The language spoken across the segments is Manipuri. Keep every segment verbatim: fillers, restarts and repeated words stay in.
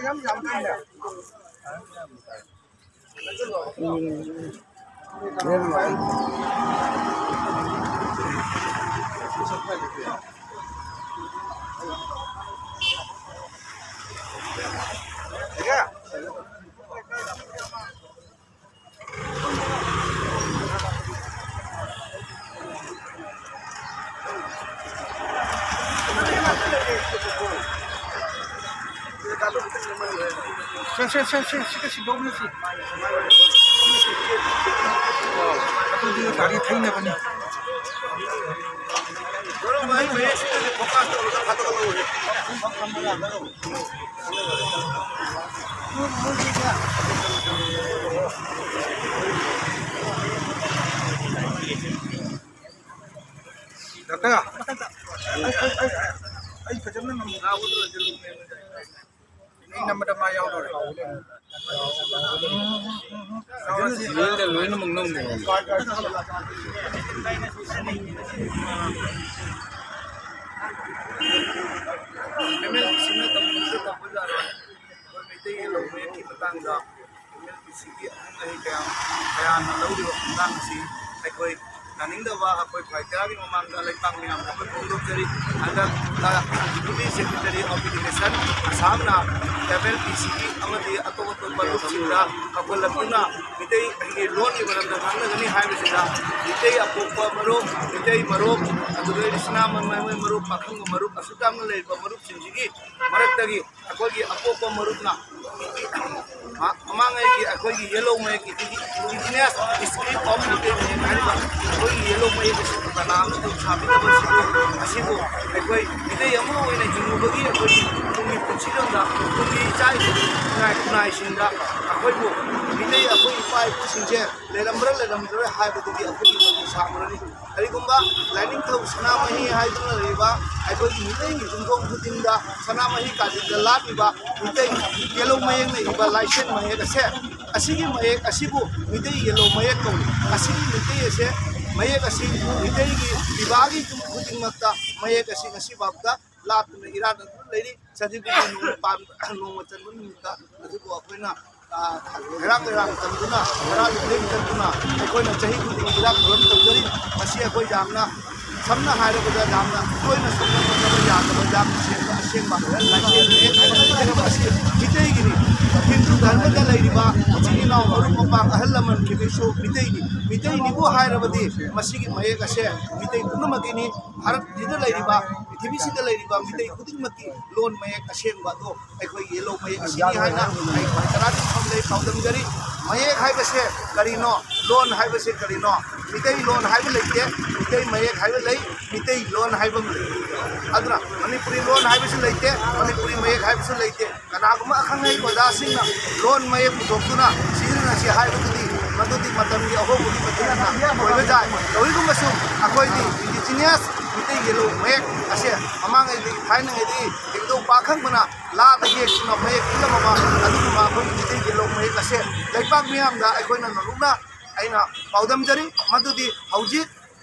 ꯌꯥꯝ ꯌꯥꯝ ꯇꯥꯏꯅꯦ꯫ ꯁꯦ, ꯁꯦ, ꯁꯦ, ꯁꯦ, ꯁꯤꯒ ꯁꯤꯗꯣꯛꯅꯁꯤ꯫ ꯑꯗꯨꯗꯤ ꯒꯥꯔꯤ ꯊꯩꯅꯕꯅꯤ꯫ ꯗꯥꯛꯇꯔ, ꯑꯩ, ꯑꯩ, ꯑꯩ, ꯑꯩ ꯐꯖꯅ ꯉꯝ-, ꯑꯩ ꯅꯝꯕꯗ ꯃꯥ ꯌꯥꯎꯗꯧꯔꯦ꯫ ꯐꯖꯅ ꯁꯤ-, ꯂꯣꯏꯅ, ꯂꯣꯏꯅꯃꯛ ꯅꯝꯃꯣ꯫ ꯑꯦꯝ ꯑꯦꯜ ꯁꯤꯅ ꯇꯧꯅꯤꯡꯕꯗ ꯇꯧꯕ ꯌꯥꯔꯣꯏ꯫ ꯑꯩꯈꯣꯏ ꯃꯩꯇꯩꯒꯤ ꯂꯧꯃꯤꯒꯤ ꯃꯇꯥꯡꯗ ꯑꯦꯝ ꯑꯦꯜ ꯄꯤ ꯁꯤꯒꯤ ꯑꯍꯪ ꯑꯍꯩ ꯀꯌꯥ, ꯀꯌꯥꯅ ꯂꯧꯔꯤꯕ ꯈꯣꯡꯊꯥꯡ ꯑꯁꯤ ꯑꯩꯈꯣꯏ ꯌꯥꯅꯤꯡꯗꯕ ꯑꯩꯈꯣꯏ ꯈ꯭ꯋꯥꯏ ꯇꯔꯥꯒꯤ ꯃꯃꯥꯡꯗ ꯂꯩꯕꯥꯛ ꯃꯌꯥꯝꯗ ꯑꯩꯈꯣꯏ ꯐꯣꯡꯗꯣꯛꯆꯔꯤ꯫ ꯍꯟꯗꯛ Deputy Secretary of Education ꯑꯁꯥꯝꯅ ꯑꯦꯝ ꯑꯦꯜ ꯄꯤ ꯁꯤꯒꯤ ꯑꯃꯗꯤ ꯑꯇꯣꯞ ꯑꯇꯣꯞꯄ ꯂꯨꯞꯁꯤꯡꯗ ꯀꯧꯈꯠꯂꯛꯇꯨꯅ ꯃꯤꯇꯩꯒꯤ ꯂꯣꯟꯒꯤ ꯃꯔꯝꯗ ꯉꯥꯡꯅꯒꯅꯤ ꯍꯥꯏꯕꯁꯤꯗ ꯃꯤꯇꯩ ꯑꯄꯣꯛꯄ ꯃꯔꯨꯞ, ꯃꯤꯇꯩ ꯃꯔꯨꯞ, ꯑꯗꯨꯗꯩꯗꯤ ꯁꯅꯥꯃꯍꯤ ꯃꯔꯨꯞ, ꯄꯥꯈꯪꯕ ꯃꯔꯨꯞ, ꯑꯁꯨꯛ ꯌꯥꯝꯅ ꯂꯩꯔꯤꯕ ꯃꯔꯨꯞꯁꯤꯡꯁꯤꯒꯤ ꯃꯔꯛꯇꯒꯤ ꯑꯩꯈꯣꯏꯒꯤ ꯑꯄꯣꯛꯄ ꯃꯔꯨꯞꯅ ꯃ-, ꯃꯃꯥꯡꯉꯩꯒꯤ ꯑꯩꯈꯣꯏꯒꯤ ꯌꯦꯜꯂꯧ ꯃꯌꯦꯛꯀꯤ ꯏꯟꯗꯤ-, Indigenous Script of Meitei ꯃꯌꯦꯛ ꯍꯥꯏꯔꯤꯕ ꯑꯩꯈꯣꯏꯒꯤ ꯌꯦꯜꯂꯧ ꯃꯌꯦꯛ ꯑꯁꯤ ꯀꯅꯥ ꯑꯃꯠꯇꯅ ꯁꯥꯕꯤꯗꯕ ꯑꯁꯤꯕꯨ, ꯑꯁꯤꯕꯨ ꯑꯩꯈꯣꯏ ꯃꯤꯇꯩ ꯑꯃ ꯑꯣꯏꯅ ꯍꯤꯡꯉꯨꯕꯒꯤ ꯑꯩꯈꯣꯏꯒꯤ ꯇꯨꯡꯒꯤ ꯄꯨꯟꯁꯤꯔꯣꯜꯗ, ꯇꯨꯡꯒꯤ ꯏꯆꯥ ꯏꯁꯨ ꯈꯨꯟꯅꯥꯏ ꯈꯨꯟꯅꯥꯏꯁꯤꯡꯗ ꯑꯩꯈꯣꯏꯕꯨ ꯃꯤꯇꯩ ꯑꯩꯈꯣꯏ ꯏꯄꯥ ꯏꯄꯨꯁꯤꯡꯁꯦ ꯂꯩꯔꯝꯕ꯭ꯔꯥ ꯂꯩꯔꯝꯗ꯭ꯔꯣꯏ ꯍꯥꯏꯕꯗꯨꯗꯤ ꯑꯩꯈꯣꯏꯒꯤ ꯁꯥꯃꯔꯅꯤ꯫ ꯀꯔꯤꯒꯨꯝꯕ ꯂꯥꯏꯅꯤꯡꯊꯧ ꯁꯅꯥꯃꯍꯤ ꯍꯥꯏꯗꯨꯅ ꯂꯩꯔꯤꯕ ꯑꯩꯈꯣꯏꯒꯤ ꯃꯤꯇꯩꯒꯤ ꯌꯨꯝꯊꯣꯡ ꯈꯨꯗꯤꯡꯗ ꯁꯅꯥꯃꯍꯤ ꯀꯥꯆꯤꯟꯗ ꯂꯥꯠꯂꯤꯕ ꯃꯤꯇꯩ ꯌꯦꯜꯂꯧ ꯃꯌꯦꯛꯅ ꯏꯕ ꯂꯥꯏꯁꯦꯟ ꯃꯌꯦꯛ ꯑꯁꯦ, ꯑꯁꯤꯒꯤ ꯃꯌꯦꯛ ꯑꯁꯤꯕꯨ ꯃꯤꯇꯩ ꯌꯦꯜꯂꯧ ꯃꯌꯦꯛ ꯀꯧꯏ꯫ ꯑꯁꯤꯒꯤ ꯃꯤꯇꯩ ꯑꯁꯦ, ꯃꯌꯦꯛ ꯑꯁꯤ ꯃꯤꯇꯩꯒꯤ ꯄꯤꯕꯥꯒꯤ ꯌꯨꯝ ꯈꯨꯗꯤꯡꯃꯛꯇ ꯃꯌꯦꯛ ꯑꯁꯤ ꯉꯁꯤ ꯐꯥꯎꯕꯗ ꯂꯥꯠꯇꯨꯅ ꯏꯔꯥꯠꯅꯗꯨꯅ ꯂꯩꯔꯤ꯫ ꯆꯍꯤ ꯈꯨꯗꯤꯡꯒꯤ ꯅꯣꯡꯃ ꯄꯥꯟ-, ꯅꯣꯡꯃ ꯆꯟꯕ ꯅꯨꯃꯤꯠꯇ ꯑꯗꯨꯕꯨ ꯑꯩꯈꯣꯏꯅ, ꯑ, ꯍꯩꯔꯥꯡ ꯂꯩꯔꯥꯡ ꯆꯟꯗꯨꯅ, ꯍꯔꯥꯎ ꯂꯦꯡ ꯆꯟꯗꯨꯅ ꯑꯩꯈꯣꯏꯅ ꯆꯍꯤ ꯈꯨꯗꯤꯡꯒꯤ ꯏꯔꯥꯠ ꯊꯧꯔꯝ ꯇꯧꯖꯔꯤ꯫ ꯃꯁꯤ ꯑꯩꯈꯣꯏ ꯌꯥꯝꯅ, ꯁꯝꯅ ꯍꯥꯏꯔꯕꯗ, ꯌꯥꯝꯅ ꯇꯣꯏꯅ ꯁꯣꯛꯅꯕ ꯌꯥꯗꯕ, ꯌꯥꯝꯅ ꯁꯦꯡꯕ ꯑꯁꯦꯡꯕ ꯂꯥꯏꯁꯦꯟ ꯃꯌꯦꯛ ꯍꯥꯏꯕꯁꯤ ꯃꯁꯤ ꯃꯤꯇꯩꯒꯤꯅꯤ꯫ ꯍꯤꯟꯗꯨ ꯙꯔꯃꯗ ꯂꯩꯔꯤꯕ ꯏꯆꯤꯟ ꯏꯅꯥꯎ ꯃꯔꯨꯞ ꯃꯄꯥꯡ ꯑꯍꯜ ꯂꯃꯟ ꯈꯩꯗꯁꯨ ꯃꯤꯇꯩꯅꯤ, ꯃꯤꯇꯩꯅꯤꯕꯨ ꯍꯥꯏꯔꯕꯗꯤ ꯃꯁꯤꯒꯤ ꯃꯌꯦꯛ ꯑꯁꯦ ꯃꯤꯇꯩ ꯄꯨꯝꯅꯃꯛꯀꯤꯅꯤ꯫ ꯚꯥꯔꯠꯁꯤꯗ ꯂꯩꯔꯤꯕ, ꯄ꯭ꯔꯤꯊꯤꯕꯤꯁꯤꯗ ꯂꯩꯔꯤꯕ ꯃꯤꯇꯩ ꯈꯨꯗꯤꯡꯃꯛꯀꯤ ꯂꯣꯟ ꯃꯌꯦꯛ ꯑꯁꯦꯡꯕ ꯑꯗꯣ ꯑꯩꯈꯣꯏꯒꯤ ꯌꯦꯜꯂꯧ ꯃꯌꯦꯛ ꯑꯁꯤꯅꯤ ꯍꯥꯏꯅ ꯑꯩ ꯈ꯭ꯋꯥꯏ ꯇꯔꯥꯗꯤ ꯈꯪꯖꯩ, ꯄꯥꯎꯗꯝꯖꯔꯤ꯫ ꯃꯌꯦꯛ ꯍꯥꯏꯕꯁꯦ ꯀꯔꯤꯅꯣ? ꯂꯣꯟ ꯍꯥꯏꯕꯁꯦ ꯀꯔꯤꯅꯣ? ꯃꯤꯇꯩ ꯂꯣꯟ ꯍꯥꯏꯕ ꯂꯩꯇꯦ, ꯃꯤꯇꯩ ꯃꯌꯦꯛ ꯍꯥꯏꯕ ꯂꯩ, ꯃꯤꯇꯩ ꯂꯣꯟ ꯍꯥꯏꯕ ꯑꯃ ꯂꯩ꯫ ꯑꯗꯨꯅ ꯃꯅꯤꯄꯨꯔꯤ ꯂꯣꯟ ꯍꯥꯏꯕꯁꯨ ꯂꯩꯇꯦ, ꯃꯅꯤꯄꯨꯔꯤ ꯃꯌꯦꯛ ꯍꯥꯏꯕꯁꯨ ꯂꯩꯇꯦ꯫ ꯀꯅꯥꯒꯨꯝꯕ ꯑꯈꯪ ꯑꯍꯩ ꯑꯣꯖꯥꯁꯤꯡꯅ ꯂꯣꯟ ꯃꯌꯦꯛ ꯄꯨꯊꯣꯛꯇꯨꯅ ꯁꯤꯖꯤꯟꯅꯁꯤ ꯍꯥꯏꯕꯗꯨꯗꯤ ꯃꯗꯨꯗꯤ ꯃꯇꯝꯒꯤ ꯑꯍꯣꯡꯕꯒꯤ ꯃꯇꯨꯡ ꯏꯟꯅ ꯑꯣꯏꯕ ꯌꯥꯏ꯫ ꯇꯧꯏꯒꯨꯝꯕꯁꯨ ꯑꯩꯈꯣꯏꯒꯤ ꯏꯟꯗꯤꯖꯤꯅꯤꯌꯁ ꯃꯤꯇꯩ ꯌꯦꯜꯂꯧ ꯃꯌꯦꯛ ꯑꯁꯦ ꯃꯃꯥꯡꯉꯩꯗꯒꯤ ꯊꯥꯏꯅꯉꯩꯗꯒꯤ ꯊꯦꯡꯗꯣꯛ ꯄꯥꯈꯪꯕꯅ ꯂꯥꯗ ꯌꯦꯛꯇꯨꯅ ꯃꯌꯦꯛ ꯏꯜꯂꯝꯃꯕ ꯑꯗꯨꯒꯨꯝꯕ ꯑꯩꯈꯣꯏꯒꯤ ꯃꯤꯇꯩ ꯌꯦꯜꯂꯧ ꯃꯌꯦꯛ ꯑꯁꯦ ꯂꯩꯄꯥꯛ ꯃꯤꯌꯥꯝꯗ ꯑꯩꯈꯣꯏꯅ ꯅꯧꯍꯧꯅ ꯑꯩꯅ ꯄꯥꯎꯗꯝꯖꯔꯤ꯫ ꯃꯗꯨꯗꯤ ꯍꯧꯖꯤꯛ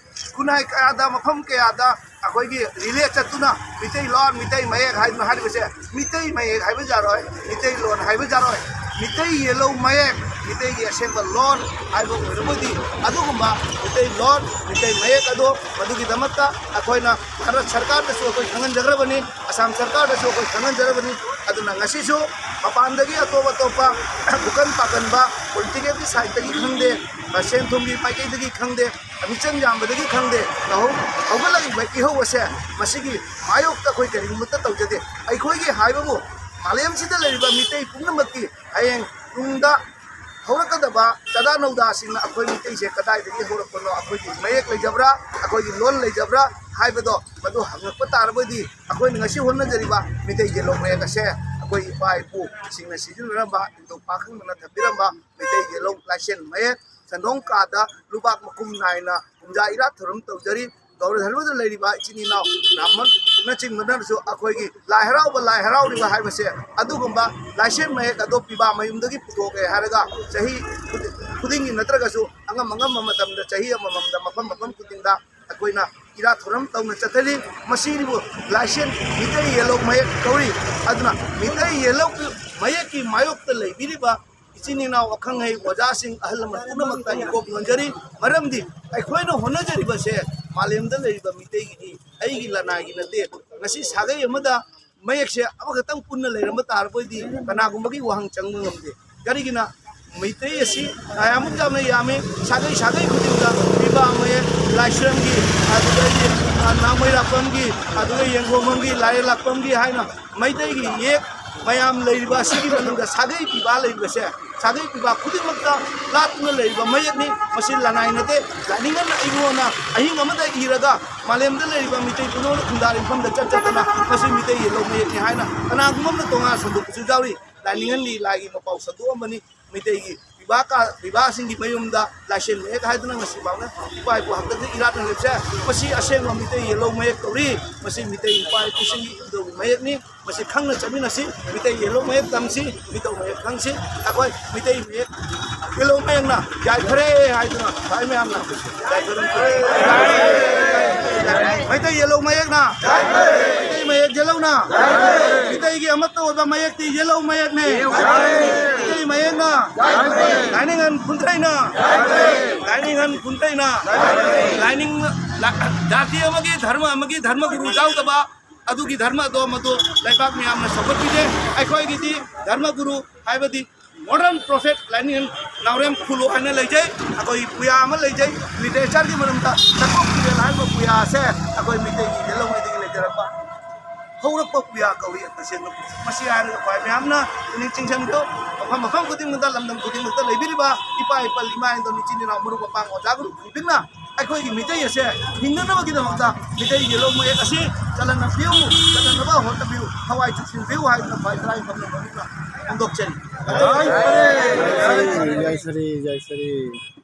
ꯈꯨꯟꯅꯥꯏ ꯀꯌꯥꯗ, ꯃꯐꯝ ꯀꯌꯥꯗ ꯑꯩꯈꯣꯏꯒꯤ ꯔꯤꯂꯦ ꯆꯠꯇꯨꯅ ꯃꯤꯇꯩ ꯂꯣꯟ, ꯃꯤꯇꯩ ꯃꯌꯦꯛ ꯍꯥꯏꯗꯨꯅ ꯍꯥꯏꯔꯤꯕꯁꯦ, ꯃꯤꯇꯩ ꯃꯌꯦꯛ ꯍꯥꯏꯕ ꯌꯥꯔꯣꯏ, ꯃꯤꯇꯩ ꯂꯣꯟ ꯍꯥꯏꯕ ꯌꯥꯔꯣꯏ, ꯃꯤꯇꯩ ꯌꯦꯜꯂꯧ ꯃꯌꯦꯛ, ꯃꯤꯇꯩꯒꯤ ꯑꯁꯦꯡꯕ ꯂꯣꯟ ꯍꯥꯏꯕ ꯑꯣꯏꯔꯕꯗꯤ ꯑꯗꯨꯒꯨꯝꯕ ꯃꯤꯇꯩ ꯂꯣꯟ, ꯃꯤꯇꯩ ꯃꯌꯦꯛ ꯑꯗꯣ ꯃꯗꯨꯒꯤꯗꯃꯛꯇ ꯑꯩꯈꯣꯏꯅ ꯚꯥꯔꯠ ꯁꯔꯀꯥꯔꯗꯁꯨ ꯑꯩꯈꯣꯏ ꯈꯪꯍꯟꯖꯈ꯭ꯔꯕꯅꯤ, ꯑꯁꯥꯝ ꯁꯔꯀꯥꯔꯗꯁꯨ ꯑꯩꯈꯣꯏ ꯈꯪꯍꯟꯖꯔꯕꯅꯤ꯫ ꯑꯗꯨꯅ ꯉꯁꯤꯁꯨ ꯃꯄꯥꯟꯗꯒꯤ ꯑꯇꯣꯞ ꯑꯇꯣꯞꯄ ꯄꯨꯀꯟ ꯄꯥꯀꯟꯕ ꯄꯣꯂꯤꯇꯤꯀꯦꯜꯒꯤ ꯁꯥꯏꯠꯇꯒꯤ ꯈꯪꯗꯦ, ꯁꯦꯟ ꯊꯨꯝꯒꯤ ꯃꯥꯏꯀꯩꯗꯒꯤ ꯈꯪꯗꯦ, ꯃꯤꯆꯪ ꯌꯥꯝꯕꯗꯒꯤ ꯈꯪꯗꯦ, ꯇꯧꯍꯧ-, ꯍꯧꯒꯠꯂꯛꯂꯤꯕ ꯏꯍꯧ ꯑꯁꯦ ꯃꯁꯤꯒꯤ ꯃꯥꯌꯣꯛꯇ ꯑꯩꯈꯣꯏ ꯀꯔꯤꯒꯨꯝꯕꯇ ꯇꯧꯖꯗꯦ꯫ ꯑꯩꯈꯣꯏꯒꯤ ꯍꯥꯏꯕꯕꯨ ꯃꯥꯂꯦꯝꯁꯤꯗ ꯂꯩꯔꯤꯕ ꯃꯤꯇꯩ ꯄꯨꯝꯅꯃꯛꯀꯤ ꯍꯌꯦꯡ ꯇꯨꯡꯗ ꯍꯧꯔꯛꯀꯗꯕ ꯆꯥꯗꯥ ꯅꯧꯗꯥꯁꯤꯡꯅ ꯑꯩꯈꯣꯏ ꯃꯤꯇꯩꯁꯦ ꯀꯗꯥꯏꯗꯒꯤ ꯍꯧꯔꯛꯄꯅꯣ, ꯑꯩꯈꯣꯏꯒꯤ ꯃꯌꯦꯛ ꯂꯩꯖꯕ꯭ꯔꯥ, ꯑꯩꯈꯣꯏꯒꯤ ꯂꯣꯟ ꯂꯩꯖꯕ꯭ꯔꯥ ꯍꯥꯏꯕꯗꯣ ꯃꯗꯨ ꯍꯪꯉꯛꯄ ꯇꯥꯔꯕꯗꯤ ꯑꯩꯈꯣꯏꯅ ꯉꯁꯤ ꯍꯣꯠꯅꯖꯔꯤꯕ ꯃꯤꯇꯩ ꯌꯦꯜꯂꯧ ꯃꯌꯦꯛ ꯑꯁꯦ ꯑꯩꯈꯣꯏ ꯏꯄꯥ ꯏꯄꯨꯁꯤꯡꯅ ꯁꯤꯖꯤꯟꯅꯔꯝꯕ, ꯅꯤꯡꯊꯧ ꯄꯥꯈꯪꯕꯅ ꯊꯝꯕꯤꯔꯝꯕ ꯃꯤꯇꯩ ꯌꯦꯜꯂꯧ ꯂꯥꯏꯁꯦꯟ ꯃꯌꯦꯛ ꯁꯦꯟꯗꯣꯡ ꯀꯥꯗ ꯂꯨꯕꯥꯛ ꯃꯈꯨꯝ ꯅꯥꯏꯅ ꯄꯨꯝꯖꯥ ꯏꯔꯥꯠ ꯊꯧꯔꯝ ꯇꯧꯖꯔꯤ꯫ ꯒꯧꯔ ꯙꯔꯃꯗ ꯂꯩꯔꯤꯕ ꯏꯆꯤꯟ ꯏꯅꯥꯎ ꯕ꯭ꯔꯥꯍꯃꯟꯅꯆꯤꯡꯕꯅꯁꯨ ꯑꯩꯈꯣꯏꯒꯤ ꯂꯥꯏ ꯍꯔꯥꯎꯕ, ꯂꯥꯏ ꯍꯔꯥꯎꯔꯤꯕ ꯍꯥꯏꯕꯁꯦ ꯑꯗꯨꯒꯨꯝꯕ ꯂꯥꯏꯁꯦꯟ ꯃꯌꯦꯛ ꯑꯗꯣ ꯄꯤꯕꯥ ꯃꯌꯨꯝꯗꯒꯤ ꯄꯨꯊꯣꯛꯑꯦ ꯍꯥꯏꯔꯒ ꯆꯍꯤ ꯈꯨꯗꯤꯡꯒꯤ ꯅꯠꯇ꯭ꯔꯒꯁꯨ ꯑꯉꯝ ꯑꯉꯝꯕ ꯃꯇꯝꯗ ꯆꯍꯤ ꯑꯃꯃꯝꯗ ꯃꯐꯝ ꯃꯐꯝ ꯈꯨꯗꯤꯡꯗ ꯑꯩꯈꯣꯏꯅ ꯏꯔꯥꯠ ꯊꯧꯔꯝ ꯇꯧꯅ ꯆꯠꯊꯔꯤ꯫ ꯃꯁꯤꯕꯨ ꯂꯥꯏꯁꯦꯟ ꯃꯤꯇꯩ ꯌꯦꯜꯍꯧ ꯃꯌꯦꯛ ꯀꯧꯔꯤ꯫ ꯑꯗꯨꯅ ꯃꯤꯇꯩ ꯌꯦꯜꯍꯧ ꯃꯌꯦꯛꯀꯤ ꯃꯥꯌꯣꯛꯇ ꯂꯩꯕꯤꯔꯤꯕ ꯏꯆꯤꯟ ꯏꯅꯥꯎ ꯑꯈꯪ ꯑꯍꯩ ꯑꯣꯖꯥꯁꯤꯡ ꯑꯍꯜ ꯂꯃꯟ ꯄꯨꯝꯅꯃꯛꯇ ꯏꯀꯣꯛ ꯅꯣꯟꯖꯔꯤ꯫ ꯃꯔꯝꯗꯤ ꯑꯩꯈꯣꯏꯅ ꯍꯣꯠꯅꯖꯔꯤꯕꯁꯦ ꯃꯥꯂꯦꯝꯗ ꯂꯩꯔꯤꯕ ꯃꯤꯇꯩꯒꯤꯗꯤ, ꯑꯩꯒꯤ ꯂꯅꯥꯏꯒꯤ ꯅꯠꯇꯦ꯫ ꯉꯁꯤ ꯁꯥꯒꯩ ꯑꯃꯗ ꯃꯌꯦꯛꯁꯦ ꯑꯃꯈꯛꯇꯪ ꯄꯨꯟꯅ ꯂꯩꯔꯝꯕ ꯇꯥꯔꯕꯣꯏꯗꯤ ꯀꯅꯥꯒꯨꯝꯕꯒꯤ ꯋꯥꯍꯪ ꯆꯪꯕ ꯉꯝꯗꯦ꯫ ꯀꯔꯤꯒꯤꯅ? ꯃꯩꯇꯩ ꯑꯁꯤ ꯀꯌꯥꯃꯨꯛ ꯌꯥꯝꯅ ꯌꯥꯝꯃꯤ꯫ ꯁꯥꯒꯩ ꯁꯥꯒꯩ ꯈꯨꯗꯤꯡꯗ ꯄꯤꯕꯥ ꯃꯌꯦꯛ, ꯂꯥꯏꯁ꯭ꯔꯝꯒꯤ, ꯑꯗꯨꯗꯒꯤ, ꯑ, ꯅꯥꯃꯩꯔꯥꯛꯄꯝꯒꯤ, ꯑꯗꯨꯒ ꯌꯦꯡꯒꯣꯝꯕꯝꯒꯤ, ꯂꯥꯏꯔꯦꯜꯂꯥꯛꯄꯝꯒꯤ ꯍꯥꯏꯅ ꯃꯩꯇꯩꯒꯤ ꯌꯦꯛ ꯃꯌꯥꯝ ꯂꯩꯔꯤꯕ ꯑꯁꯤꯒꯤ ꯃꯅꯨꯡꯗ ꯁꯥꯒꯩ ꯄꯤꯕꯥ ꯂꯩꯔꯤꯕꯁꯦ, ꯁꯥꯒꯩ ꯄꯤꯕꯥ ꯈꯨꯗꯤꯡꯃꯛꯇ ꯂꯥꯠꯇꯨꯅ ꯂꯩꯔꯤꯕ ꯃꯌꯦꯛꯅꯤ꯫ ꯃꯁꯤ ꯂꯅꯥꯏ ꯅꯠꯇꯦ꯫ ꯂꯥꯏꯅꯤꯡꯉꯟꯅ ꯑꯩꯉꯣꯟꯗ ꯑꯍꯤꯡ ꯑꯃꯗ ꯏꯔꯒ ꯃꯥꯂꯦꯝꯗ ꯂꯩꯔꯤꯕ ꯃꯤꯇꯩ ꯄꯨꯝꯅꯃꯛꯅ ꯈꯨꯟꯗꯥꯔꯤꯕ ꯃꯐꯝꯗ ꯆꯠ ꯆꯠꯇꯅ ꯃꯁꯤ ꯃꯤꯇꯩ ꯌꯦꯜꯍꯧ ꯃꯌꯦꯛꯅꯤ ꯍꯥꯏꯅ ꯀꯅꯥꯒꯨꯝꯕ ꯑꯃꯅ ꯇꯣꯉꯥꯟ ꯁꯟꯗꯣꯛꯄꯁꯨ ꯌꯥꯎꯔꯤ꯫ ꯂꯥꯏꯅꯤꯡꯉꯟꯒꯤ ꯂꯥꯏꯒꯤ ꯃꯄꯥꯎ ꯁꯟꯗꯣꯛꯑꯝꯕꯅꯤ꯫ ꯃꯩꯇꯩꯒꯤ ꯄꯤꯕꯥ ꯀꯥ-, ꯄꯤꯕꯥꯁꯤꯡꯒꯤ ꯃꯌꯨꯝꯗ ꯂꯥꯏꯁꯦꯟ ꯃꯌꯦꯛ ꯍꯥꯏꯗꯨꯅ ꯉꯁꯤ ꯐꯥꯎꯅ ꯏꯄꯥ ꯏꯄꯨ ꯍꯥꯛꯇꯛꯇ ꯏꯔꯥꯠꯅ ꯂꯩꯕꯁꯦ, ꯃꯁꯤ ꯑꯁꯦꯡꯕ ꯃꯤꯇꯩ ꯌꯦꯜꯍꯧ ꯃꯌꯦꯛ ꯀꯧꯔꯤ꯫ ꯃꯁꯤ ꯃꯤꯇꯩ ꯏꯄꯥ ꯏꯄꯨꯁꯤꯡꯒꯤ ꯏꯕꯨꯙꯧꯒꯤ ꯃꯌꯦꯛꯅꯤ꯫ ꯃꯁꯤ ꯈꯪꯅ ꯆꯠꯃꯤꯟꯅꯁꯤ꯫ ꯃꯤꯇꯩ ꯌꯦꯜꯍꯧ ꯃꯌꯦꯛ ꯇꯝꯁꯤ, ꯃꯤꯇꯧ ꯃꯌꯦꯛ ꯈꯪꯁꯤ꯫ ꯑꯩꯈꯣꯏ ꯃꯤꯇꯩ ꯃꯌꯦꯛ ꯌꯦꯜꯍꯧ ꯃꯌꯦꯛꯅ ꯌꯥꯏꯐꯔꯦ ꯍꯥꯏꯗꯨꯅ ꯈ꯭ꯋꯥꯏ ꯃꯌꯥꯝꯅ ꯌꯥꯏꯐꯔꯦ꯫ ꯃꯩꯇꯩ ꯌꯦꯜꯍꯧ ꯃꯌꯦꯛꯅ, ꯃꯩꯇꯩ ꯃꯌꯦꯛ ꯌꯦꯜꯍꯧꯅ, ꯃꯤꯇꯩꯒꯤ ꯑꯃꯠꯇ ꯑꯣꯏꯕ ꯃꯌꯦꯛꯇꯤ ꯌꯦꯜꯍꯧ ꯃꯌꯦꯛꯅꯤ꯫ ꯃꯩꯇꯩ ꯃꯌꯦꯛꯅ, ꯂꯥꯏꯅꯤꯡꯍꯟ ꯈꯨꯟꯇꯩꯅ, ꯂꯥꯏꯅꯤꯡꯍꯟ ꯈꯨꯟꯇꯩꯅ, ꯂꯥꯏꯅꯤꯡ, ꯂꯥ-, ꯖꯥꯇꯤ ꯑꯃꯒꯤ, ꯙꯔꯃ ꯑꯃꯒꯤ ꯙꯔꯃ ꯒꯨꯔꯨ ꯌꯥꯎꯗꯕ, ꯑꯗꯨꯒꯤ ꯙꯔꯃꯗꯣ ꯃꯗꯨ ꯂꯩꯕꯥꯛ ꯃꯌꯥꯝꯅ ꯁꯧꯒꯠꯄꯤꯗꯦ꯫ ꯑꯩꯈꯣꯏꯒꯤꯗꯤ ꯙꯔꯃ ꯒꯨꯔꯨ ꯍꯥꯏꯕꯗꯤ modern prophet ꯂꯥꯏꯅꯤꯡ ꯅꯥꯎꯔꯦꯝ ꯈꯨꯂꯨ ꯍꯥꯏꯅ ꯂꯩꯖꯩ꯫ ꯑꯩꯈꯣꯏ ꯄꯨꯌꯥ ꯑꯃ ꯂꯩꯖꯩ꯫ Literature ꯒꯤ ꯃꯔꯝꯗ ꯁꯛꯄꯣꯛ ꯇꯨꯔꯦꯜ ꯍꯥꯏꯔꯤꯕ ꯄꯨꯌꯥ ꯑꯁꯦ ꯑꯩꯈꯣꯏ ꯃꯤꯇꯩꯒꯤ ꯌꯦꯜꯍꯧꯉꯩꯗꯒꯤ ꯂꯩꯖꯔꯛꯄ ꯍꯧꯔꯛꯄ ꯄꯨꯌꯥ ꯀꯧꯏ꯫ ꯇꯁꯦꯡꯅ ꯃꯁꯤ ꯍꯥꯏꯔꯒ ꯈ꯭ꯋꯥꯏ ꯃꯌꯥꯝꯅ ꯄꯨꯛꯅꯤꯡ ꯆꯤꯡꯁꯤꯟꯕꯤꯌꯨ꯫ ꯃꯐꯝ ꯃꯐꯝ ꯈꯨꯗꯤꯡꯃꯛꯇ, ꯂꯝꯗꯝ ꯈꯨꯗꯤꯡꯃꯛꯇ ꯂꯩꯕꯤꯔꯤꯕ ꯏꯄꯥ ꯏꯄꯜ ꯏꯃꯥ ꯏꯟꯗꯣꯜ ꯏꯆꯤꯟ ꯏꯅꯥꯎ ꯃꯔꯨꯞ ꯃꯄꯥꯡ ꯑꯣꯖꯥ ꯒꯨꯔꯨ ꯈꯨꯗꯤꯡꯃꯛꯅ ꯑꯩꯈꯣꯏꯒꯤ ꯃꯤꯇꯩ ꯑꯁꯦ ꯍꯤꯡꯅꯅꯕꯒꯤꯗꯃꯛꯇ ꯃꯤꯇꯩ ꯌꯦꯜꯍꯧ ꯃꯌꯦꯛ ꯑꯁꯤ ꯆꯂꯥꯟꯅꯕꯤꯌꯨ, ꯆꯂꯥꯟꯅꯕ ꯍꯣꯠꯅꯕꯤꯌꯨ, ꯊꯋꯥꯏ ꯆꯨꯞꯁꯤꯟꯕꯤꯌꯨ ꯍꯥꯏꯗꯨꯅ ꯈ꯭ꯋꯥꯏ ꯇꯔꯥꯏ ꯐꯝꯅ ꯃꯔꯨꯞꯅ ꯐꯣꯡꯗꯣꯛꯆꯔꯤ꯫ ꯌꯥꯏꯐꯔꯦ, ꯌꯥꯏꯐꯔꯦ꯫